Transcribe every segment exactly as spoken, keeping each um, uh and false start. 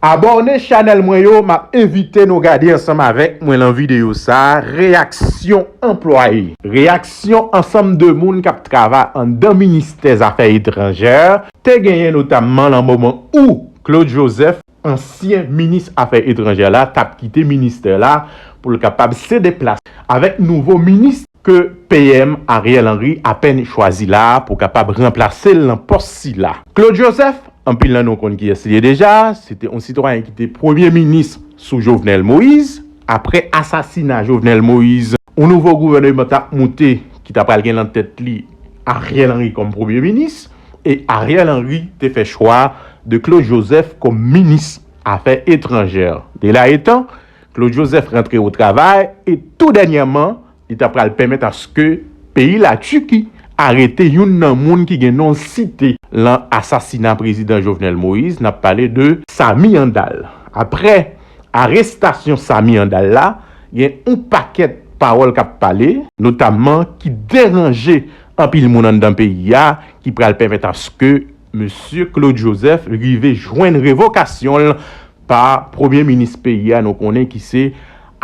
Abòne chanèl mwen yo, m ap envite nou gade ansanm avèk mwen lan videyo sa a, reyaksyon anplwaye, reyaksyon ansanm de moun k ap travay anndan ministè zafè etranjè. Te genyen notamman lan moman ou Claude Joseph, ansyen minis afè etranjè la, t ap kite ministè la pou l kapab sede plas avèk nouvo minis ke P M Ariel Henry apèn chwazi la pou kapab ranplase l lan pòs sila. Claude Joseph, anpil nan nou konn kiyès li ye deja, se te yon sitwayen ki te premye minis sou Jovenel Moïse. Apre asasina Jovenel Moïse, yon nouvo gouvèneman t ap moute ki ta pral gen lan tèt li Ariel Henry kòm premye minis, e Ariel Henry te fè chwa de Claude Joseph kòm minis afè etranjè. De la etan, Claude Joseph rantre o travay e tou dènyèman, li ta pral pèmèt aske peyi Latiki arete youn nan moun ki gen non l site lan asasina prezidan Jovenel Moïse. N ap pale de Samy Handal. Apre arestasyon Samy Handal la, gen yon pakèt pawòl k ap pale, notamman ki deranje anpil moun anndan peyi a, ki pral pèmèt aske mesye Claude Joseph rive jwenn revokasyon l pa premye minis peyi a, nou konnen ki se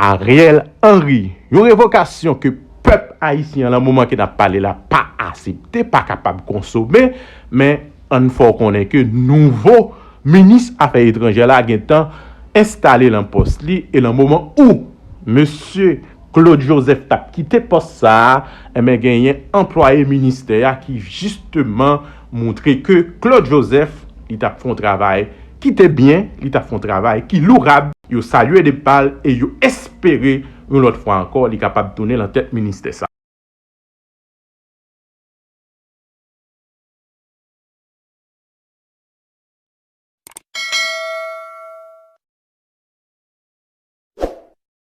Ariel Henry. Yon revokasyon ke pèp ayisyen an, lan moman ke n ap pale la, pa aksepte, pa kapab konsome, men ann fè w konnen ke nouvo minis afè etranjè la gentan enstale lan pòs li, e lan moman ou mesye Claude Joseph t ap kite pòs sa a, enben genyen anplwaye ministè a ki jisteman moutre ke Claude Joseph, li t ap fè yon travay ki te byen, li t ap fè yon travay ki lourab. Yo salye depa l e yo espere yon lòt fwa ankò li kapab tounen lan tèt ministè sa.